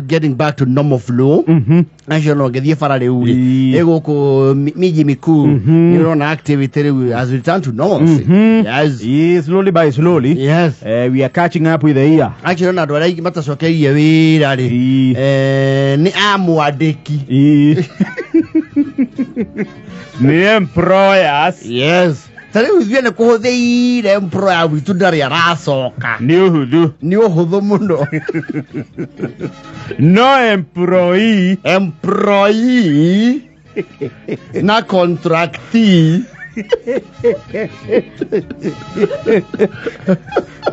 Getting back to normal flow. Acio no ngĩthiĩ bara rĩu rĩ, ĩ gũkũ miji mikuu, nĩ ũrona activity rĩu has returned to normalcy. Yes. Ĩĩ, slowly by slowly. We are catching up with the year. Actually, ona andũ arĩa aingĩ matacokeirie wĩra rĩ, nĩ amwandĩki. Ĩĩ. Nĩ employers. Yes, ta rĩu ithuĩ nĩ kũhũthĩire, employer witũ ndarĩ aracoka. Nĩ ũhũthũ. Nĩ ũhũthũ mũno. No employee. Employee na contractee.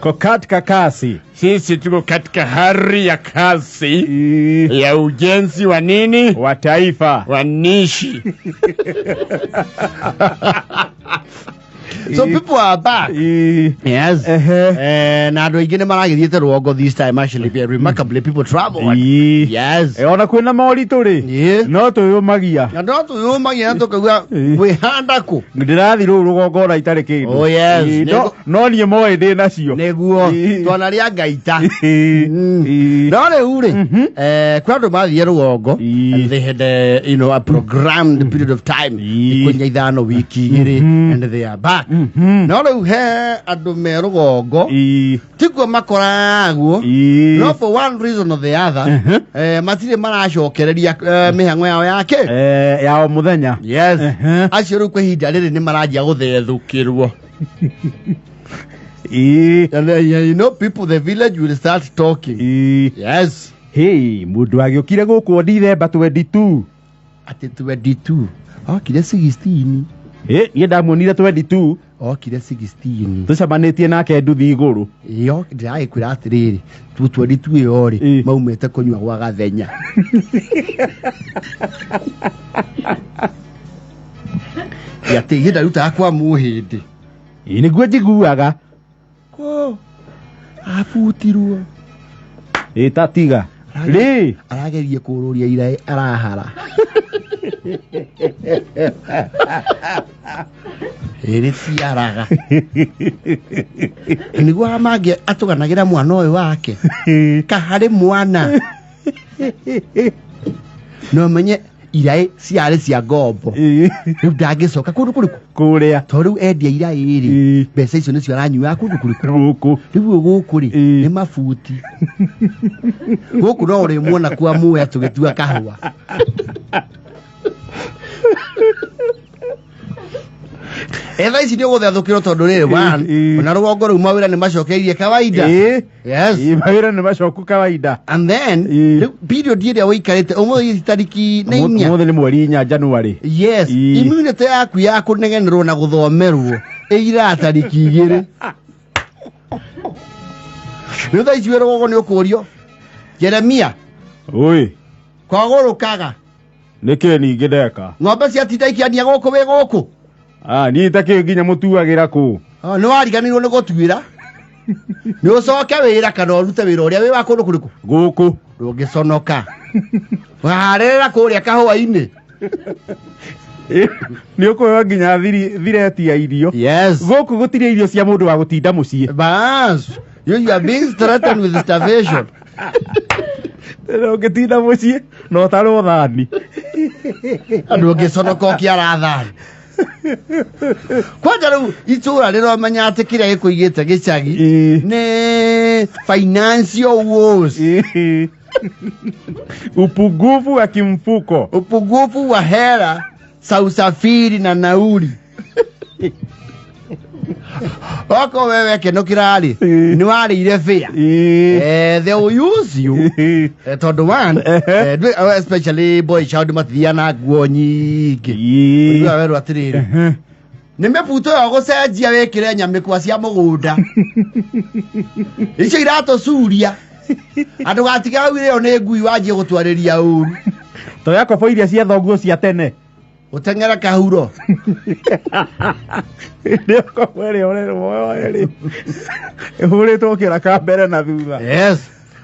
Ko katika kasi. Sisi tuko katika hali ya kasi ya ujenzi wa nini? Wa taifa. Wa nishi. So people are back. Yes. Na andũ aingĩ nĩ maragĩthiĩte rũgongo this time. Actually, remarkably, people travel. Yes. Ona kwĩna moritũ rĩ, no twĩyũmagia. Na no twĩyũmagia na tũkauga wĩhanda kũ. Ndĩrathi rũu rũgongo ona itarĩ kĩndũ. Oh, yes. Ĩĩ, no niĩ moĩ ndĩ nacio. Nĩguo twanarĩa ngaita. No rĩu rĩ, kwĩ andũ mathiĩ rũgongo and they had a programmed period of time, thikũ inya, 5, wiki 2, and they are back. No rĩu he andũ me rũgongo, tikuo makoragwo, no for one reason or the other, matirĩ maracokereria mĩhang'o yao yake ya o mũthenya. Yes, acio rĩu kwa ihinda rĩrĩ nĩ maranjia gũthethũkĩrwo. And then, people, the village will start talking. Yes. Hey, mũndũ agĩũkire gũkũ Ndithemba 22. Atĩ 22? Okire 16. Ĩ, niĩ ndamuonire 22. Okire 16. Tũcemanĩtie nake nduthi igũrũ. Ĩyo ndĩragĩkwĩra atĩrĩrĩ, tu 22 ĩyo rĩ, maumĩte kũnyua gwa gathenya. Atĩ ihinda rutaga kwa mũhĩndĩ. Ĩ, nĩguo njiguaga. Ko abutirwo. Ĩ, tatiga rĩ. Aragerie kũrũria iraĩ arahara ĩrĩ tiaraga nĩguo mangĩ atũganagĩra mwana ũyũ wake ka harĩ mwana no menye iraĩ ciarĩ cia ngombo. Rĩu ndangĩcoka kũndũ kũrĩkũ? Kũrĩa. Tondũ rĩu endia iraĩ rĩ, mbeca icio nĩcio aranyuaga kũndũ kũrĩkũ? Gũkũ. Rĩu gũkũ rĩ, nĩ mabuti. Gũkũ no ũrĩmuona kwa muya tũgĩtua kahũa. Etha ici nĩ ũgũthethũkĩrwo tondũ rĩrĩ, one, ona rũgongo rĩu mawĩra nĩ macokeirie kawaida. Yes. Ĩ, mawĩra nĩ macoku kawaida. And then rĩu period ĩrĩa ũikarĩte, ũmũthĩ tariki nĩ 4. Ũmũthĩ nĩ mweri 4 January. Yes. Immunity yaku ya kũnegenerwo na gũthomerwo ĩiraga tariki 2. Rĩu thaa ici wĩ rũgongo nĩ ũkũrio, Jeremia. Oi. Kwagũrũkaga. Nĩkĩ ningĩ ndeka? Ng'ombe ciatinda ikĩania gũkũ wĩ gũkũ. Ah, niĩ itakĩũĩ nginya mũtuagĩra kũ. Ah, nĩ wariganĩirwo nĩ gũtuĩra. Nĩ ũcoke wĩra kana ũrute wĩra ũrĩa wĩ wa kũndũ kũrĩkũ? Gũkũ. Ndũngĩconoka waharĩrĩra kũrĩa kahũa-inĩ. Nĩ ũkũheo nginya thireti ya irio. Yes. Gũkũ gũtirĩ irio cia mũndũ wa gũtinda mũciĩ. Bas, you are being threatened with starvation. Ũngĩtinda mũciĩ na ũtarwo thani. Andũ ũngĩconoka ũkĩara thani. Kwanja rĩu itũra rĩromenya atĩ kĩrĩa gĩkũigĩte gĩcagi nĩ financial woes. Upungufu wa kimfuko. Upungufu wa hela za usafiri na nauli. Oko wewe kenũkĩra rĩ, nĩ warĩire fare. They will use you. Tondũ one, especially boy child matithiaga na nguo nyingĩ. Ũiguaga werwo atĩrĩrĩ, nĩ mĩbuto ĩyo gũcenjia wĩkĩre nyamĩkwa cia mũgũnda icio iratũcuria andũ gatiga augire ĩyo nĩ ngui wanjie gũtwarĩria ũru. Toya kobo iria cia thoguo cia tene. Ũteng'ere kahuro. Nĩ kobo ĩrĩa ũrerwo ĩrĩ ĩhũrĩtwo kĩraka mbere na thutha. Yes.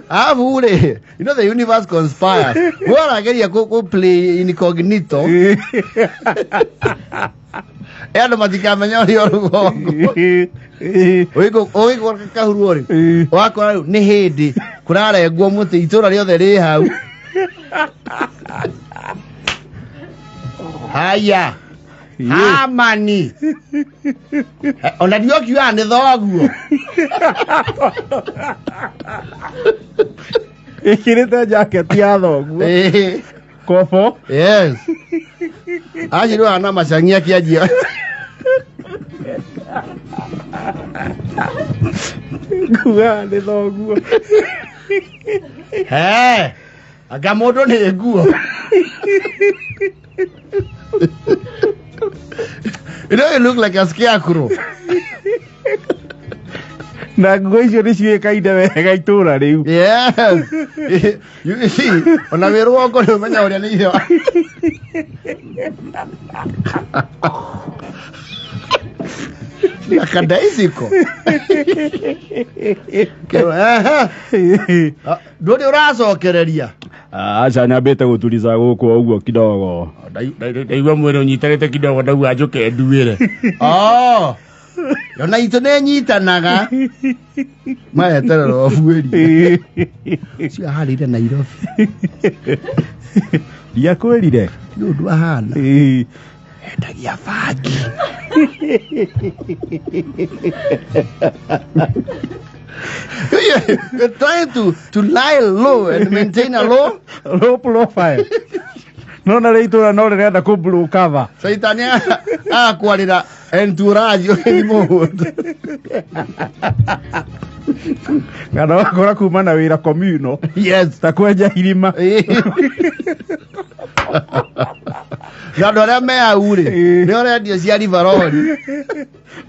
Alafu rĩ, the universe conspires. We ũrageria kũ play incognito. Andũ matikamenya ũrĩa rũgongo. Ũgĩkwo kahurwo rĩ. Wakora rĩu nĩ hĩndĩ kũrarengwo mũtĩ itũra rĩothe rĩ hau. Haya. Hamani. Ona ndiokiugaga nĩ thoguo. Ĩkĩrĩte jaketi ya thoguo. Ĩĩ. Kobo. Yes. Anjirwo na macangi akĩanjia. Nguga nĩ thoguo. He. Anga mũndũ nĩ nguo. You know you look like a scarecrow. Na nguo icio nĩ ciũĩkaine wega itũra rĩu. Yes. You see, ona wĩ rũgongo nĩ ũmenya ũrĩa nĩ ithe wa. Akadaiziko. Ndũrĩ ũracokereria. Aca nyambĩte gũturiza gũkũ o ũguo kidogo. Ndaigua mwĩrĩ ũnyitanĩte kidogo ndaigua njũke nduĩre. Oh. Ona itũ nĩ nyitanaga. Maeterera ũbuĩri. Ũcio aharĩire Nairobi. Ndiakwĩrire. Nĩ ũndũ ahana. Endagia bangi. You're trying to lie low and maintain a low Low profile. No na rĩ itũra no rĩrenda kũ blow cover. Caitani akwarĩra entourage ũgĩthiĩ mũgũnda. Kana wakora kuma na wĩra communal. Yes. Ta kwenja irima. Na andũ arĩa me hau rĩ nĩ ũrendio cia rivarori.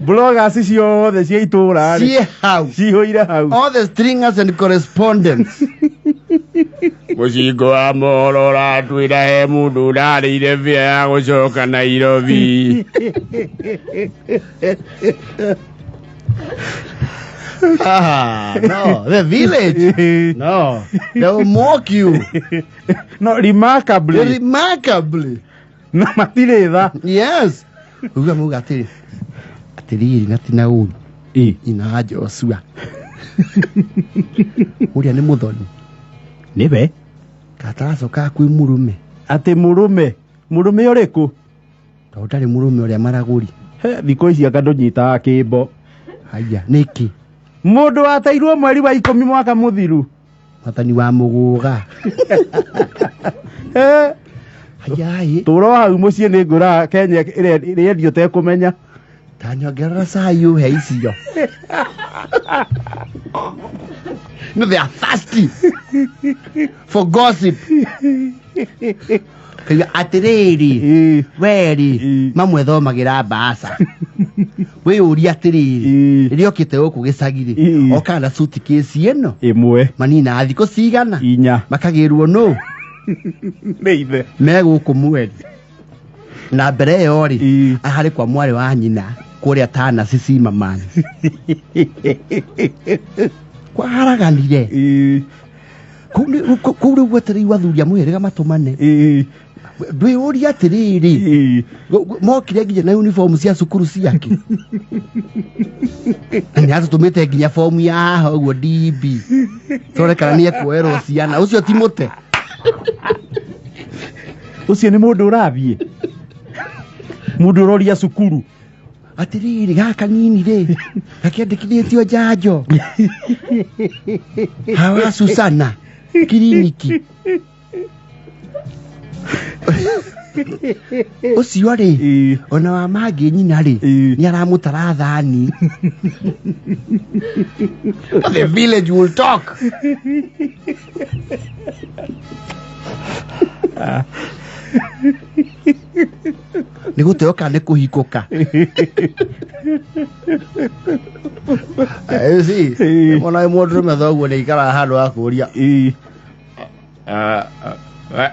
Bloggers ciothe cia itũra rĩ. Ciĩ hau. Cihũire hau. All the stringers and correspondents. Mũcingo wa mohoro ũratwĩra he mũndũ ũrarĩire bĩa ya gũcoka Nairobi. Ah, no, the village. No, they will mock you. No, remarkably. Remarkably. Na matirĩ tha. Yes. Uga muga atĩrĩ. Atĩrĩrĩ na tina ũru. Nyina wa Joshua. Ũrĩa nĩ mũthoni. Nĩwe. Kataracoka kwĩ mũrũme. Atĩ mũrũme. Mũrũme ũrĩkũ? Tondũ ndarĩ mũrũme ũrĩa maragũri. He, thikũ ici anga ndũnyitaga kĩmbo. Haya, nĩkĩ? Mũndũ wateirwo mweri wa ikũmi mwaka mũthiru. Mwathani wa mũgũga. He. Haya, Tũro hau mũciĩ nĩ ngũraga Kenya ĩrĩa ũtekũmenya. Ta nyongerera cai ũhe icio. No, they are thirsty for gossip. Kaigua atĩrĩrĩ, werĩ, mamwe thomagĩra mbaca. Wĩyũrie atĩrĩrĩ, rĩrĩa okĩte gũkũ gĩcagi-rĩ, okaga na suitcase ĩno ĩmwe, manina thikũ cigana, inya, makagĩrwo nũ nĩ ithe me gũkũ mweri. Na mbere ĩyo rĩ, aharĩ kwa mwarĩ wa nyina kũrĩa Tana Sisimamani. Kwaharaganire. Kũu rĩu gwetereirwo athuri a mũhĩrĩga matũmane. Ndwĩyũrie atĩrĩrĩ, mokire nginya na uniform cia cukuru ciake. Na nĩ atũtũmĩte nginya fomu ya haha ũguo DB. Tũrore kana nĩ ekuoerwo ciana. Ũcio ti mũte. Ũcio nĩ mũndũ ũrathiĩ. Mũndũ ũroria cukuru. Atĩrĩrĩ, gaka nini rĩ, gakĩandĩkithĩtio njanjo. Hawa Susana kiriniki. Ũcio rĩ, ona wa mangĩ nyina rĩ, nĩ aramũtara thani. The village will talk. Nĩ gũteo kana nĩ kũhingũka? You see, mwana wĩ mũndũrũme thoguo nĩ aikaraga handũ ha kũũria.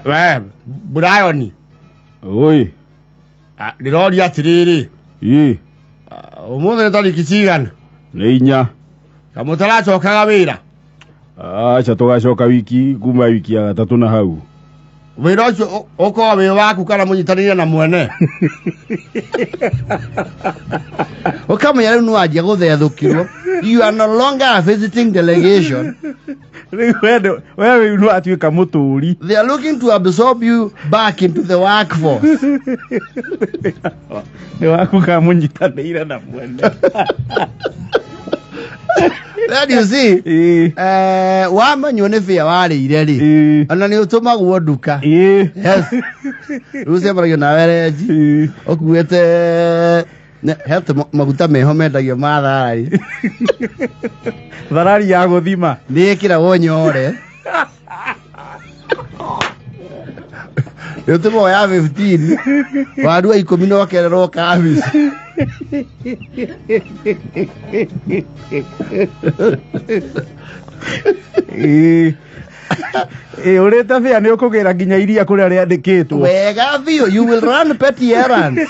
We, Brian. Oi. Ndĩroria atĩrĩrĩ. Ũmũthĩ nĩ tarĩki cigana? Nĩ inya. Kamũtaracokaga wĩra? Aca tũgacoka wiki kuma wiki ya gatatũ na hau. Wĩra ũcio ũkorwo wĩ waku kana mũnyitanĩire na mwene. Ũkamenya rĩu nĩwanjia gũthethũkirwo. You are no longer a visiting delegation. Rĩu we rĩu nĩ watuĩka mũtũri. They are looking to absorb you back into the workforce. Nĩ waku kana mũnyitanĩire na mwene. Then you see, wamenywo nĩ bĩa warĩire rĩ, ona nĩ ũtũmagwo nduka. Yes. Rĩu ũcemanagia nawe renji ũkuĩte he maguta meho mendagio ma tharari. Tharari ya gũthima. Nĩ ĩkĩragwo nyore. Nĩ ũtũmagwo ya 15 warua 10 na ũkererwo kabici. Ĩĩ, ũrĩte bĩa nĩ ũkũgĩra nginya iria kũrĩa rĩandĩkĩtwo. Wega biũ, you will run petty errands.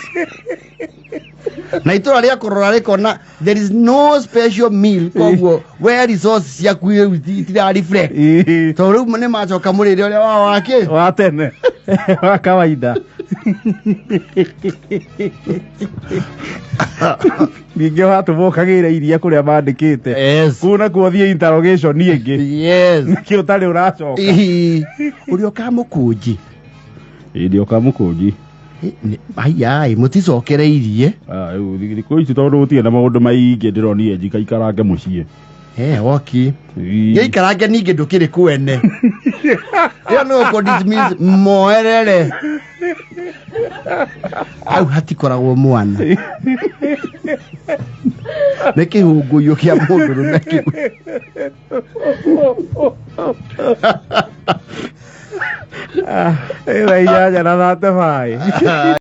Na itũra rĩa kũrora rĩkona there is no special meal, koguo we resource ciaku rĩu itira reflect. Tondũ rĩu nĩ macoka mũrĩre ũrĩa wao wakĩ wa tene wa kawaida. Ningĩ watũmwo ũkagĩre iria kũrĩa mandĩkĩte. Yes. Kũu nakuo thiĩ interrogation ĩngĩ. Yes. Nĩkĩ ũtarĩ ũracoka? Ihi. Ũrĩa ũkamũkũnji. Ĩĩ, ndĩ ũkamũkũnji. Aiai, mũticokereirie. Ah, rĩu thikũ ici tondũ gũtirĩ na maũndũ maingĩ ndĩronire njikaikarange mũciĩ. Woki. Gĩikarange ningĩ ndũkĩrĩ kwene. Ĩyo nĩ gũkũ dismiss moerere. Hau hatikoragwo mwana. Nĩ kĩhũngũyũ kĩa mũndũrũme kĩu. Thaa 8:35.